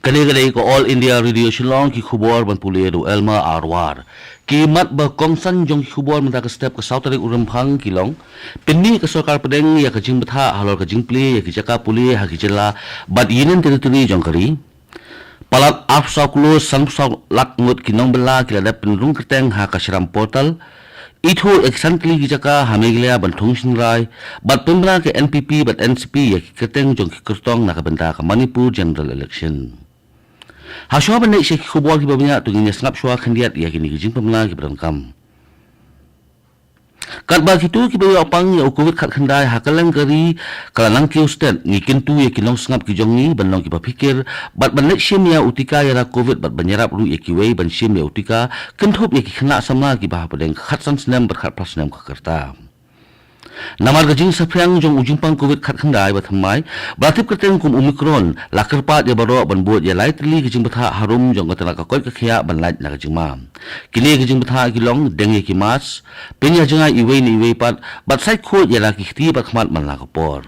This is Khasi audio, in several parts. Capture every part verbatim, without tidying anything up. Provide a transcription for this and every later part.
Kane ka dei ka All India Radio Shillong, ki khubor ban pule da u Elma Arwar. Ki mat ba kongsan jong ki khubor mynta ka step ka saw tarik u Rymphang ki long: pynmih ka sorkar pdeng ïa ka jingbthah halor ka jingplie ïa ki jaka pule ha ki jylla bad Union Territory jong ka ri. Palat arphew saw klur sanphew saw lak ngut ki nongbylla ki la dep pynrung kyrteng ha ka Shram Portal. Ithuh ïa ki san tylli ki jaka ha Meghalaya ban thung shynrai, bad pynbna ka N P P bad N C P ïa ki kyrteng jong ki kyrtong na ka bynta ka Manipur General Election. Hashwa ban leit sha ki khubor kiba bniah, to ngin ïa sngap shwa khyndiat ïa kine ki jingpynbna kiba donkam. Katba kito kiba ïoh pang ïa u Covid khatkhyndai ha kylleng ka ri ka la nang kiew stet, ngi kyntu ïa ki nongsngap ki jong ngi ban long kiba phikir bad ban leit shim ïa u tika ïada Covid bad ban ïarap ruh ïa kiwei ban shim ïa u tika, kynthup ïa ki khynnah samla kiba hapdeng ka khatsan snem bad khatphra snem ka rta. Namar ka jingsaphriang jong u jingpang Covid khatkhyndai ba thymmai ba la tip kyrteng kum Omicron, la kyrpad ïa baroh ban bud ïa lai tylli ki jingbthah harum jong ka tnat ka koit ka khiah ban lait na ka jingma. Kine ki jingbthah ki long: deng ïa ki mask, pynïajngai iwei na iwei pat, bad sait khuid ïa la ki kti bad khmat man la ka por.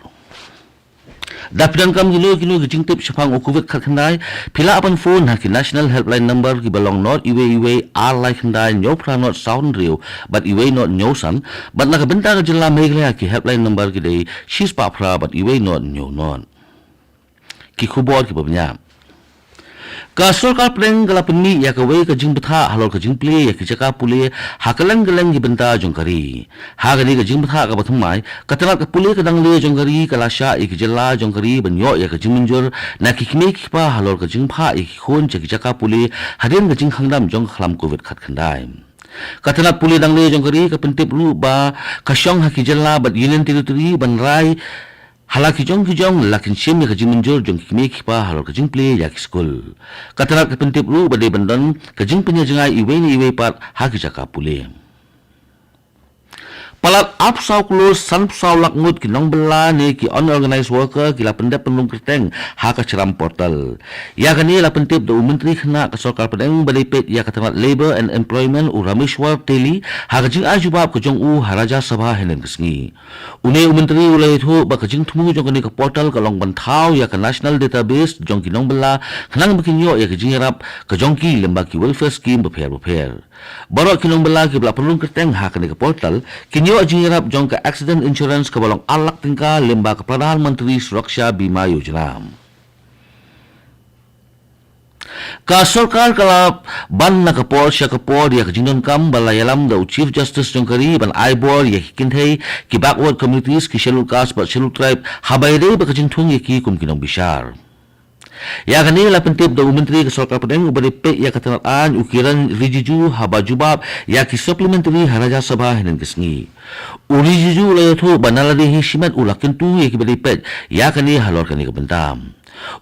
Da phi donkam kino kino ki jingtip shaphang u Covid khatkhyndai, phi lah ban phone ha ki National Helpline Number kiba long nought iwei iwei ar lai khyndai hynñiew phra nought saw hynriew bad iwei nought hynñiew san, bad na ka bynta ka jylla Meghalaya ki helpline number ki dei shispah phra bad iwei nought hynñiew nought. Ki khubor kiba bniah. Ka sorkar pdeng ka la pynmih ïa kawei ka jingbthah halor ka jingplie ïa ki jaka pule ha kylleng kylleng ki bynta jong ka ri. Ha kane ka jingbthah kaba thymmai, ka tnat ka pule ka dangle jong ka ri ka la shah ïa ki jylla jong ka ri ban ïoh ïa ka jingmynjur na ki kmie ki kpa halor ka jingphah ïa ki khun sha ki jaka pule hadien ka jingkhang dam jong ka khlam Covid khatkhyndai. Ka tnat pule dangle jong ka ri ka pyntip ruh ba ka shong ha ki jylla bad Union Territory ban rai ha la ki jong ki jong la kin shim ïa ka jingmynjur jong ki kmie ki kpa halor ka jingplie ïa ki skul. Ka tnat ka pyntip ruh ba dei ban don ka jingpynïajngai iwei na iwei pat ha ki jaka pule. Palat arphew saw klur sanphew saw lak ngut ki nongbylla ne ki unorganized worker ki la pyndep pynrung kyrteng ha ka Shram Portal. Ïa kane la pyntip da u Myntri Khynnah ka sorkar pdeng ba dei peit ïa ka tnat Labour and Employment, u Rameshwar Teli, ha ka jingai jubab ka jong u ha Rajya Sabha hynnin ka sngi. Une u Myntri u la ïathuh ba ka jingthmu jong kane ka portal ka long ban thaw ïa ka National Database jong ki nongbylla khnang ba kin ïoh ïa ka jingïarap ka jong ki lyngba ki welfare scheme bapher bapher. Baroh ki nongbylla kiba la pynrung kyrteng ha kane ka portal kin ïoh jingïarap jong ka accident insurance kaba long ar lak tyngka lyngba ka Pradhan Mantri Suraksha Bima Yojana. Ka sorkar ka la ban na ka por sha ka por ïa ka jingdonkam ba la ïalam da u Chief Justice jong ka ri ban ai bor ïa ki kynthei, ki backward communities, ki scheduled caste bad scheduled tribe, haba ïadei bad ka jingthung ïa ki kum ki nongbishar. Ïa kane la pyntip da u Myntri ka sorkar pdeng uba dei peit ïa ka tnat aiñ, u Kiren Rijiju, haba jubab ïa ki supplementary ha Rajya Sabha hynnin ka sngi. U Rijiju u la ïathuh ba na lade hi shimet u la kyntu ïa kiba dei peit ïa kane halor kane ka bynta.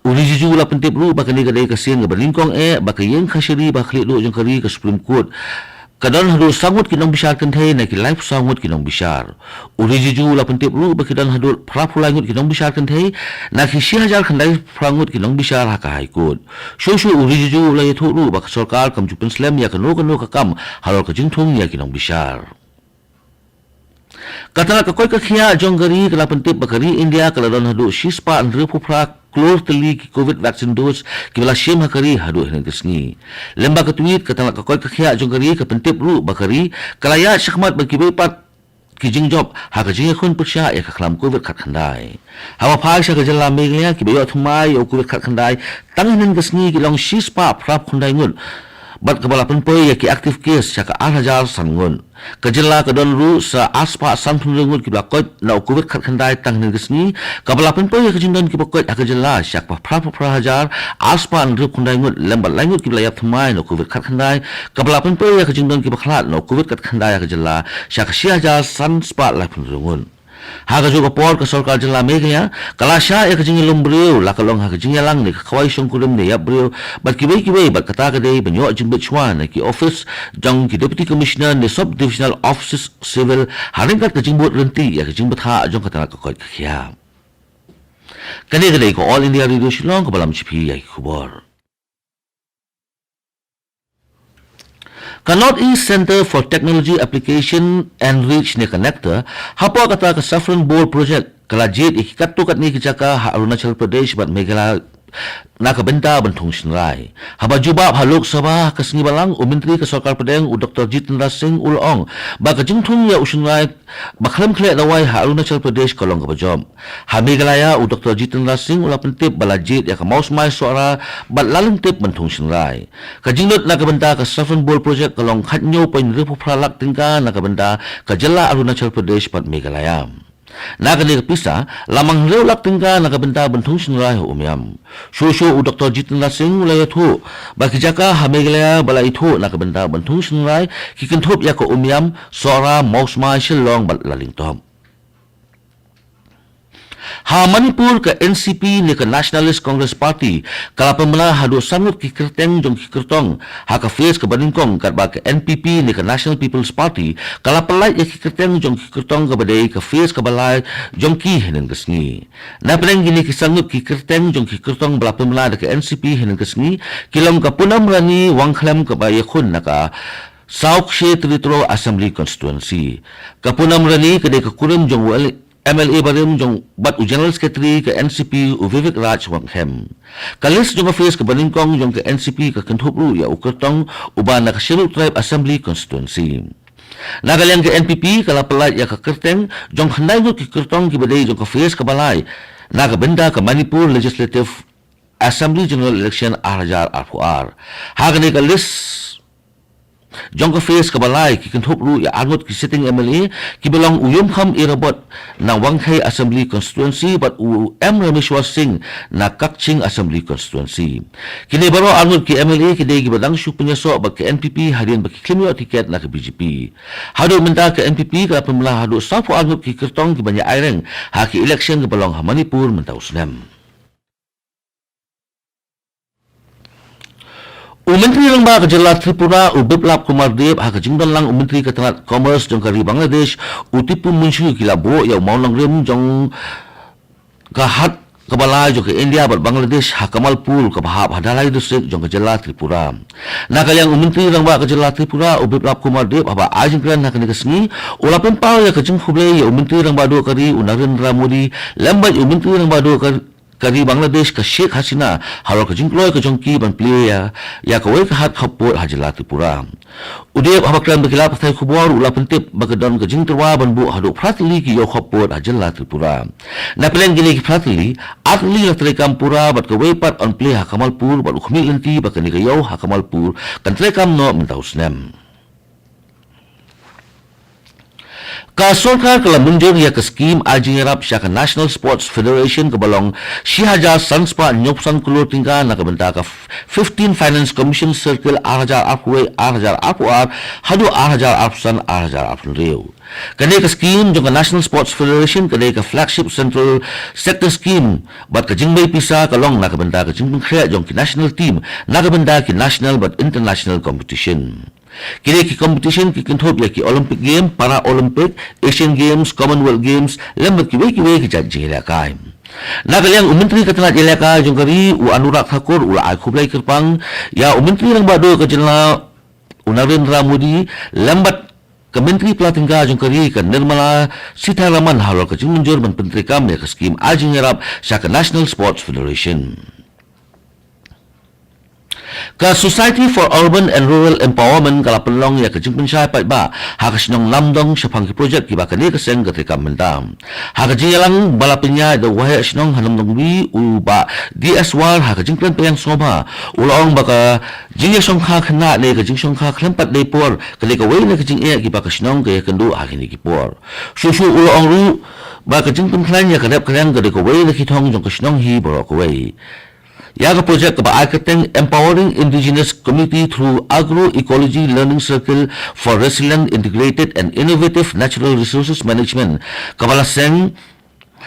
U Rijiju u la pyntip ruh ba kane ka dei ka sien kaba nyngkong eh ba ka ïing khashari ba khlieh duh jong ka ri, ka Supreme Court, ka don haduh saw ngut ki nongbishar kynthei na ki laiphew saw ngut ki nongbishar. U Rijiju u la pyntip ruh ba ki don haduh phraphew lai ngut ki nongbishar kynthei na ki shi hajar khyndai phra ngut ki nongbishar ha ka High Court. Shuh shuh u Rijiju u la ïathuh ruh ba ka sorkar kam ju pynslem ïa kano kano ka kam halor ka jingthung ïa ki nongbishar. Ka tnat ka koit ka khiah jong ka ri ka la pyntip ba ka ri India ka la don haduh shispah hynriewphew phra klur tylli ki Covid vaccine dose kiba la shim ha ka ri haduh hynnin ka sngi. Lyngba ka tweet, ka tnat ka koit ka khiah jong ka ri ka pyntip ruh ba ka ri ka la ïaid shakhmat bad kiwei pat ki jingjop ha ka jingïakhun pyrshah ïa ka khlam Covid khatkhyndai. Haba phai sha ka jylla Meghalaya, kiba ïoh thymmai ïa u Covid khatkhyndai tang hynnin ka sngi ki long shispah phraphew khyndai ngut, bad kaba la pynpoi ïa ki active case sha ka ar hajar san ngut. Ka jylla ka don ruh sa arspah sanphew hynriew ngut kiba la koit na u Covid khatkhyndai tang hynnin ka sngi, kaba la pynpoi ïa ka jingdon kiba koit ha ka jylla sha ka phraphew phra hajar arspah hynriewphew khyndai ngut, lem bad lai ngut kiba la ïap thymmai na u Covid khatkhyndai, kaba la pynpoi ïa ka jingdon kiba khlad na u Covid khatkhyndai ha ka jylla sha ka shi hajar sanspah laiphew hynriew ngut. Ha kajuh ka por, ka sorkar jylla Meghalaya ka la shah ïa ka jingïalum briew, la ka long ha ka jingïalang ne ka khawai shongkurim ne ïap briew bad kiwei kiwei, bad kata ka dei ban ïoh jingbit shuwa na ki office jong ki Deputy Commissioner ne Sub Divisional Offices Civil, ha ryngkat ka jingbud ryntih ïa ka jingbthah jong ka tnat ka koit ka khiah. Kane ka dei ka All India Radio Shillong kaba lam sha phi ïa ki khubor. Ka North East Centre for Technology Application and Reach ne ka NECTAR, hapoh kata ka Saffron Board Project, ka la jied ïa ki katto katne ki jaka ha Arunachal Pradesh bad Meghalaya na ka bynta ban thung shynrai. Haba jubab ha Lok Sabha ha ka sngi Balang, u Myntri ka Sorkar Pdeng u Doktor Jitendra Singh u la ong ba ka jingthung ïa u shynrai ba khlem khleh dawai ha Arunachal Pradesh ka long kaba jop. Ha Meghalaya, u Doktor Jitendra Singh u la pyntip ba la jied ïa ka mawsmai Sohra bad la lyngtip ban thung shynrai. Ka jinglut na ka bynta ka Saffron Bowl Project ka long khatñiew point hynriewphew phra lak tyngka na ka bynta ka jylla Arunachal Pradesh bad Meghalaya. Na kane ka pisa, la mang hynriew lak tyngka na ka bynta ban thung shynrai ha Umiam. Shuh shuh u Doktor Jitendra Singh u la ïathuh ba ki jaka ha Meghalaya ba la ithuh na ka bynta ban thung shynrai ki kynthup ïa ka Umiam, Sohra, Mawsmai, Shillong bad Lalyngtop. Ha Manipur, ka N C P ne ka Nationalist Congress Party ka la pynbna haduh san ngut ki kyrteng jong ki kyrtong ha ka phase kaba nyngkong, katba ka N P P ne ka National People's Party ka la pyllait ïa ki kyrteng jong ki kyrtong kaba dei ka phase kaba lai jong ki hynnin ka sngi. Na pdeng kine ki san ngut ki kyrteng jong ki kyrtong ba la pynbna da ka N C P hynnin ka sngi ki long ka Poonam Rani Wangkhlem kaba ïakhun na ka Saw Kshetrito Assembly Constituency. Ka Poonam Rani ka dei ka kurim jong u M L A barim jong bad u General Secretary ka N C P u Vivek Raj Wangkhlem. Ka list jong ka phase kaba nyngkong jong ka N C P ka kynthup ruh ïa u kyrtong uba na ka Scheduled Tribe Assembly Constituency. Na ka liang ka N P P ka la pyllait ïa ka kyrteng jong khyndai ngut ki kyrtong kiba dei jong ka phase kaba lai na ka bynta ka Manipur Legislative Assembly General Election ar hajar arphew ar. Ha kane ka list jong ka phase kaba lai ki kynthup ruh ïa ar ngut ki sitting M L A kiba long u Yumkham Irabot na Wangkhei Assembly Constituency bad u M Rameshwar Singh na Kakching Assembly Constituency. Kine baroh ar ngut ki M L A ki dei kiba dang shu pynïasoh bad ka N P P hadien ba ki khlem ïoh tiket na ka B J P. Haduh mynta ka N P P ka la pynbna haduh sawphew ar ngut ki kyrtong kiban ïa aireng ha ki election kiba long ha Manipur mynta u snem. U Myntri Rangbah ka jylla Tripura u Biplab Kumar Deb ha ka jingdon lang u Myntri ka tnat Commerce jong ka ri Bangladesh u Tipu Munshi ki la buh ïa u mawnongrim jong ka hat kaba lai jong ka India bad Bangladesh ha Kamalpur kaba hap ha Dhalai District jong ka jylla Tripura. Na ka liang u Myntri Rangbah ka jylla Tripura u Biplab Kumar Deb haba ai jingkren ha kane ka sngi u la pynpaw ïa ka jingkhublei ïa u Myntri Rangbah duh ka ri u Narendra Modi lem bad u Myntri Rangbah duh ka ka ri Bangladesh ka Sheikh Hasina halor ka jingkloi ka jong ki ban plie ïa, ïa kawei ka hat khopud ha jylla Tripura. U Deb haba kren bad ki lad pathai khubor u la pyntip ba ka don ka jingtyrwa ban buh haduh phra tylli ki ïew khopud ha jylla Tripura. Na pdeng kine ki phra tylli, ar tylli la treikam pura bad kawei pat yn plie ha Kamalpur bad u khmih lynti ba kane ka ïew ha Kamalpur kan treikam noh mynta u snem. Ka sorkar ka la mynjur ïa ka skim ai jingïarap sha ka National Sports Federation kaba long shi hajar san spah hynñiewphew san klur tyngka na ka bynta ka fifteen Finance Commission Circle ar hajar arphew wei ar hajar arphew ar haduh ar hajar arphew san ar hajar arphew hynriew. Kane ka skim jong ka National Sports Federation ka dei ka flagship central sector scheme bad ka jingbei pisa ka long na ka bynta ka jingpynkhreh jong ki national team na ka bynta ki national bad international competition. Kine ki competition ki kynthup ïa ki Olympic Game, Para Olympic, Asian Games, Commonwealth Games lem bad kiwei kiwei ki jait jingïalehkai. Na ka liang u Myntri ka tnat ïalehkai jong ka ri u Anurag Thakur u la ai khublei kyrpang ïa u Myntri Rangbah duh ka jylla u Narendra Modi lem bad ka Myntri Pla Tyngka jong ka ri ka Nirmala Sitharaman halor ka jingmynjur ban pyntreikam ïa ka skim ai jingïarap sha ka National Sports Federation. Ka Society for Urban and Rural Empowerment ka la pynlong ïa ka jingpynshai paidbah ha ka shnong Namdong shaphang ki project kiba kane ka seng ka treikam mynta. Ha ka jingïalang ba la pynïaid da u Waheh Shnong ha Namdong Ri u Bah D S War ha ka jingkren pyrshang sngewbha u la ong ba ka jingïashongkha khynnah ne ka jingshongkha khlem pat dei por ka dei kawei na ka jingeh kiba ka shnong ka ïakynduh ha kine ki por. Shuh shuh u la ong ruh ba ka jingpynkhlaiñ ïa ka rep ka riang ka dei kawei na ki thong jong ka shnong hi baroh kawei. Ïa ka project kaba ai kyrteng Empowering Indigenous Community through Agroecology Learning Circle for Resilient, Integrated and Innovative Natural Resources Management kaba la seng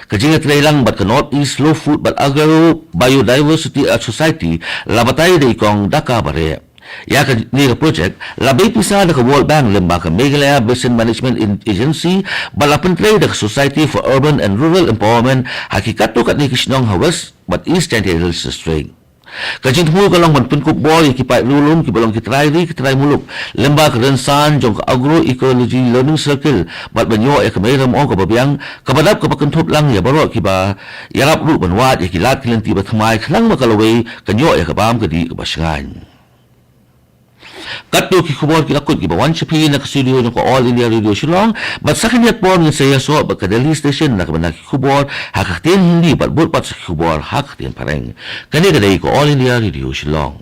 ka jingïatreilang bad ka North East Slow Food bad Agro Biodiversity Society la batai da i Kong Daka Bareh. Ïa kane ka project la bei pisa da ka World Bank lem bad ka Meghalaya Basin Management In- Agency bad la pyntrei da ka Society for Urban and Rural Empowerment ha ki katto katne ki shnong ha West bad East Jaintia Hills District. Ka jingthmu ka long ban pynkup bor ïa ki paidbah lum kiba long ki trai ri ki trai muluk lyngba ka rynsan jong ka Agroecology Learning Circle bad ban ïoh ïa ka mei rem ong kaba biang kaba dap kaba kynthup lang ïa baroh kiba ïarap ruh ban wad ïa ki lad ki lynti ba thymmai khnang ba ka lawei kan ïoh ïa ka bam ka dih kaba shngaiñ. Katto ki khubor ki la kut kiba wan sha phi na ka studio jong ka All India Radio Shillong. Bad sa khyndiat por ngin sa ïasoh bad ka Delhi Station na ka bynta ki khubor ha ka ktien Hindi bad bud pat sa ki khubor ha ka ktien Phareng. Kane ka dei ka All India Radio Shillong.